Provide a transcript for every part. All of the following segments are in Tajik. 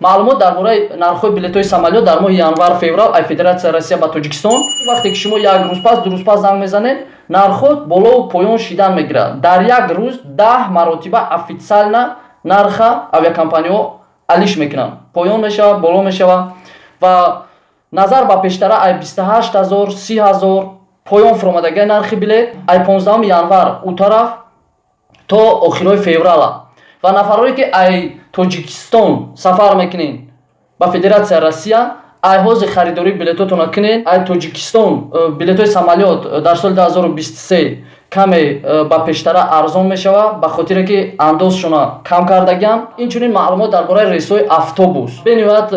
Маълумот дар бораи нархҳои билетҳои самолёт дар моҳи январ, феврал ай Федератсияи Россия ба Тоҷикистон. Вақте ки шумо як рӯз пас, 2 рӯз пас занг мезанед, нархҳо болову поён шидан мегирад. Дар як рӯз 10 маротиба официально нарха авиакомпаниҳо алиш мекунанд, поён мешавад, боло мешавад. Ва назар ба пештара ай 28 000, 30 000 поён фуромадагиа нархи билет ай 15 январ ӯ тараф то охирҳои феврала. Ва нафарое ки ай Тоҷикистон сафар мекунед ба Федератсияи Россия, ай ҳозир харидории билетотонро кунед. Ай Тоҷикистон билетҳои самолёт дар соли 2023 каме ба пештара арзон мешавад, ба хотире ки андозшона кам кардагиам. Инчунин маълумот дар бораи рейсҳои автобус. Бениҳоят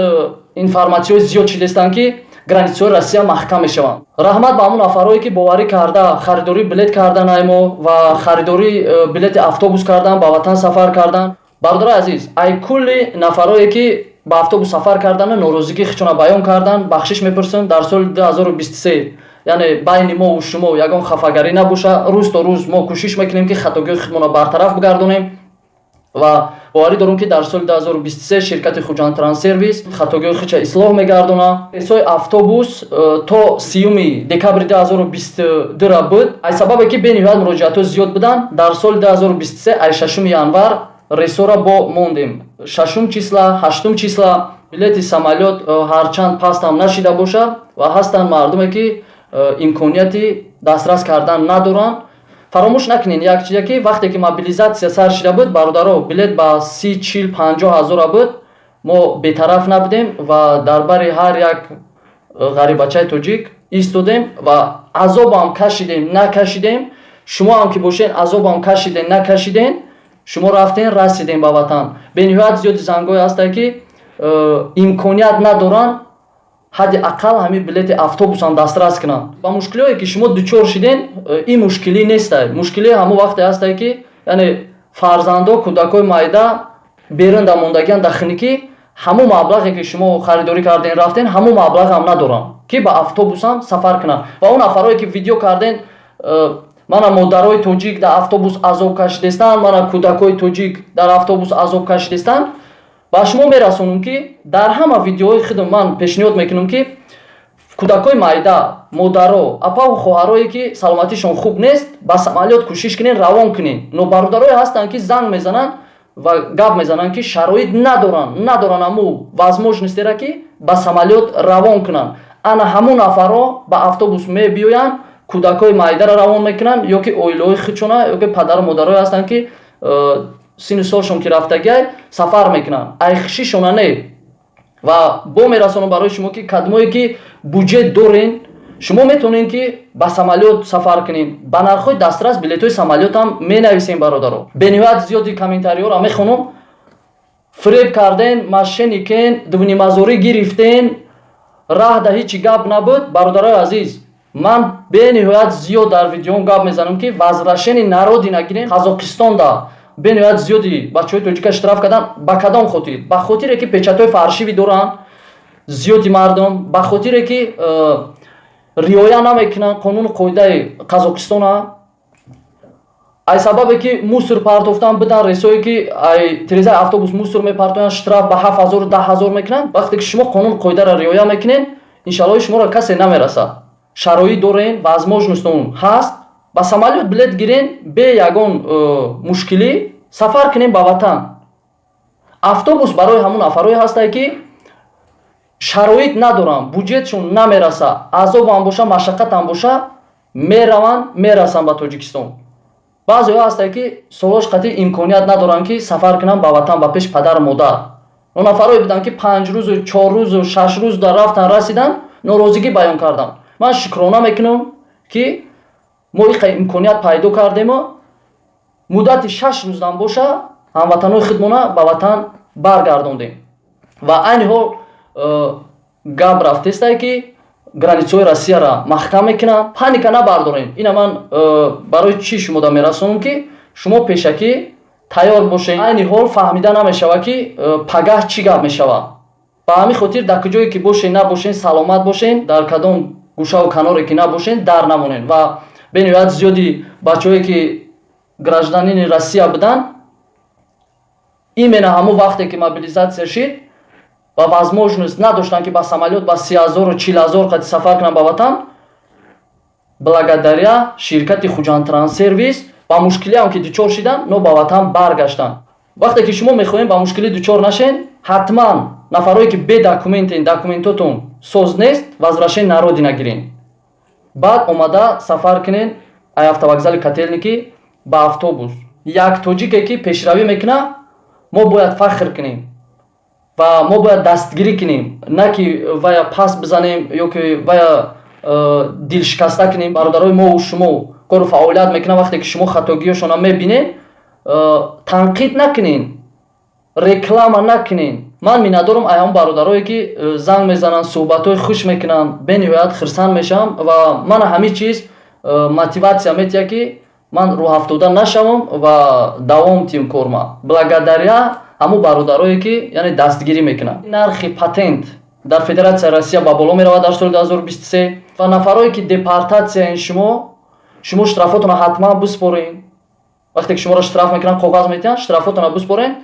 информатсияҳои зиёд шидастанд, ки границаҳои Россия маҳкам мешаванд. Раҳмат ба ҳамон нафарое ки боварӣ карда харидории билет кардан ай мо ва харидории билети автобус кардан, ба ватан сафар кардан. Бародари азиз, ай кулли нафарое ки ба автобус сафар кардану норозигии худшона баён кардан, бахшиш мепурсам. Дар соли 2023, яъне байни мову шумо ягон хафагарӣ набоша. Рӯз то рӯз мо кӯшиш мекунем, ки хатогиҳои худмонро бартараф бигардонем, ва боварӣ дорем, ки дар соли 2023 ширкати Хуҷанд Транссервис хатогиҳои худша ислоҳ мегардонад. Рейсҳои автобус то 30 декабри 2022 буд. Аз сабабе ки бениҳоят муроҷиатҳо зиёд буданд, дар соли 2023 ай 6 январ рейсҳоро бо мондем, шашум числа, ҳаштум числа. Билети самолёт ҳарчанд пастам нашида бошад, ва ҳастанд мардуме ки имконияти дастрас кардан надоранд. Фаромӯш накунед як чизе, ки вақте ки мобилизатсия сар шида буд, бародаро, билет ба 30, 40, 50 ҳазора буд, мо бетараф набудем ва дар бари ҳар як ғарибачаи тоҷик истодем ва азобам кашидем, накашидем. Шумо ҳам ки бошед, азобам кашидем, накашидем, шумо рафтен, расидем ба ватан. Бениҳоят зиёди зангҳое ҳастанд, ки имконият надоранд ҳадди ақал ҳамин билети автобусам дастрас кунанд. Ба мушкилиҳое ки шумо дучор шиден, ин мушкилӣ нестай. Мушкилӣ ҳамон вақте ҳастае, ки яъне фарзандо, кӯдакҳои майда берунда мондагиан дар хиникӣ, ҳамон маблағе ки шумо харидорӣ карден, рафтен, ҳамон маблағам надоранд, ки ба автобусам сафар кунанд. Ва он нафарое ки видео карден, мана модарои тоҷик дар автобус азоб кашидестанд, мана кӯдакҳои тоҷик дар автобус азоб кашидестанд, ба шумо мерасонам, ки дар ҳама видеоҳои худам ман пешниҳод мекунам, ки кӯдакҳои майда, модаро, апаву хоҳарое ки саломатишон хуб нест, ба самолёт кӯшиш кунен равон кунен. Но бародарое ҳастанд, ки занг мезананд ва гап мезананд, ки шароит надоранд, надоранд ҳамун возможностера, ки ба самолёт равон кунанд. Ана ҳамун нафарҳо ба автобус мебиёянд, кӯдакҳои майдаро равон мекунанд ё ки оилаҳои худшона, ё ки падару модарое ҳастанд, ки синну солшон ки рафтагиай, сафар мекунанд айхшишона не. Ва бо мерасонам барои шумо, ки кадмое ки буҷет дорен, шумо метавонед, ки ба самолёт сафар кунед ба нархҳои дастрас. Билетҳои самолётам менависем, бародаро. Бениҳоят зиёди комментариҳоро мехонам: фиреб карден, мошенникен, дувнимазорӣ гирифтен, раҳ да ҳечи гап набуд. Бародарои азиз, ман бениҳоят зиёд дар видеом гап мезанам, ки возвращение на родина гирем. Қазоқистонда бениҳоят зиёди бачаҳои тоҷика штраф кардан. Ба кадом хотир? Ба хотире ки печатҳои фальшивый доранд зиёди мардум, ба хотире ки риоя намекунанд қонуну қоидаи Қазоқистона, ай сабабе ки мусор партофтан бидан. Рейсое ки ай тирезаи автобус мусор мепартоянд, штраф ба 7000, 10 000 мекунанд. Вақте ки шумо қонуну қоидаро риоя мекунед, иншаллоҳ, шуморо касе намерасад. Шароит дорен, возможностон ҳаст, ба самолёт билет гирен, бе ягон мушкилӣ сафар кунем ба ватан. Автобус барои ҳамун нафарое ҳастае, ки шароит надоранд, буҷетшон намераса, азобам боша, машаққатам боша, мераванд, мерасанд ба Тоҷикистон. Баъзеҳо ҳастае, ки солош қатъи имконият надоранд, ки сафар кунанд ба ватан, ба пеши падару модар. Но нафарое буданд, ки 5 рӯзу, 4 рӯзу, 6 рӯз дар рафтан, расиданд, норозигӣ баён карданд. Ман шукрона мекунам, ки мо иқа имконият пайдо кардему муддати 6 рӯзам боша ҳамватанҳои худмона ба ватан баргардондем. Ва айни ҳол гап рафтестае, ки границаҳои Россияро маҳкам мекунанд. Паника набардорем. Ина ман барои чӣ шумода мерасонам, ки шумо пешакӣ тайёр бошед. Айни ҳол фаҳмида намешавад, ки пагаҳ чӣ гап мешавад. Ба ҳамин хотир дар куҷое ки бошед, набошед, саломат бошед, дар кадом гӯшаву каноре ки набошед, дар намонед. Ва бениҳоят зиёди бачаҳое ки гражданини Россия буданд, именно ҳамон вақте ки мобилизатсия шид. Ва возможность надоштанд, ки ба самолёт ба 30 0-у 40 000 қати сафар кунанд ба ватан. Благодаря ширкати Хуҷандтранссервис ба мушкилиам ки дучор шиданд, но ба ватан баргаштанд. Вақте ки шумо мехоҳем ба мушкилӣ дучор нашен, ҳатман нафарое ки бе документен, документотон соз нест, возвращение на родина гирен, баъд омада сафар кунен ай автовокзали Котельники ба автобус. Як тоҷике ки пешравӣ мекунад, мо бояд фахр кунем ва мо бояд дастгирӣ кунем, на ки вая пас бизанем ё ки вая дилшикаста кунем. Бародарои мову шумо кору фаъолият мекунанд. Вақте ки шумо хатогиҳошонро мебинед, танқид накунен, реклама накунен. Ман миннатдорам ай ҳамон бародарое ки занг мезананд, суҳбатҳои хуш мекунанд. Бениҳоят хирсанд мешавам ва мана ҳамин чиз мотиватсия метиҳад, ки ман рӯҳафтода нашавам ва давом тиҳам корма. Благодаря ҳамун бародарое ки, яъне, дастгирӣ мекунанд. Нархи патент дар Федератсияи Россия ба боло меравад дар соли 2023. Ва нафарое ки депортатсияин, шумо штрафотонро ҳатман биспорен. Вақте ки шуморо штраф мекунанд, коғаз метиҳанд, штрафотонро биспорен,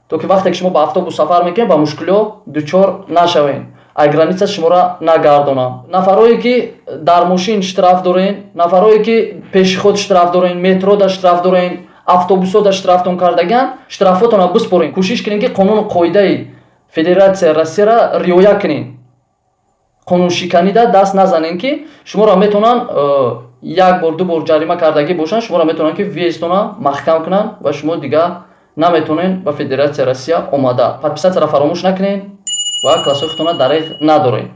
то ки вақте ки шумо ба автобус сафар мекунед, ба мушкилиҳо дучор нашавед, ай граница шуморо нагардонанд. Нафарое ки дар мошин штраф дорен, нафарое ки пешеход штраф дорен, метрода штраф дорен, автобусода штрафтон кардагианд, штрафотонро биспорен. Кӯшиш кунед, ки қонуну қоидаи Федератсияи Россияро риоя кунед, қонуншиканида даст назанед, ки шуморо метавонанд як бор, ду бор ҷарима кардагӣ бошанд, шуморо метавонанд, ки въездтона маҳкам кунанд ва шумо дигар наметавонед ба Федератсияи Россия омада. Подписатьсяро фаромӯш накунед ва классҳои худтонро дареғ надоред.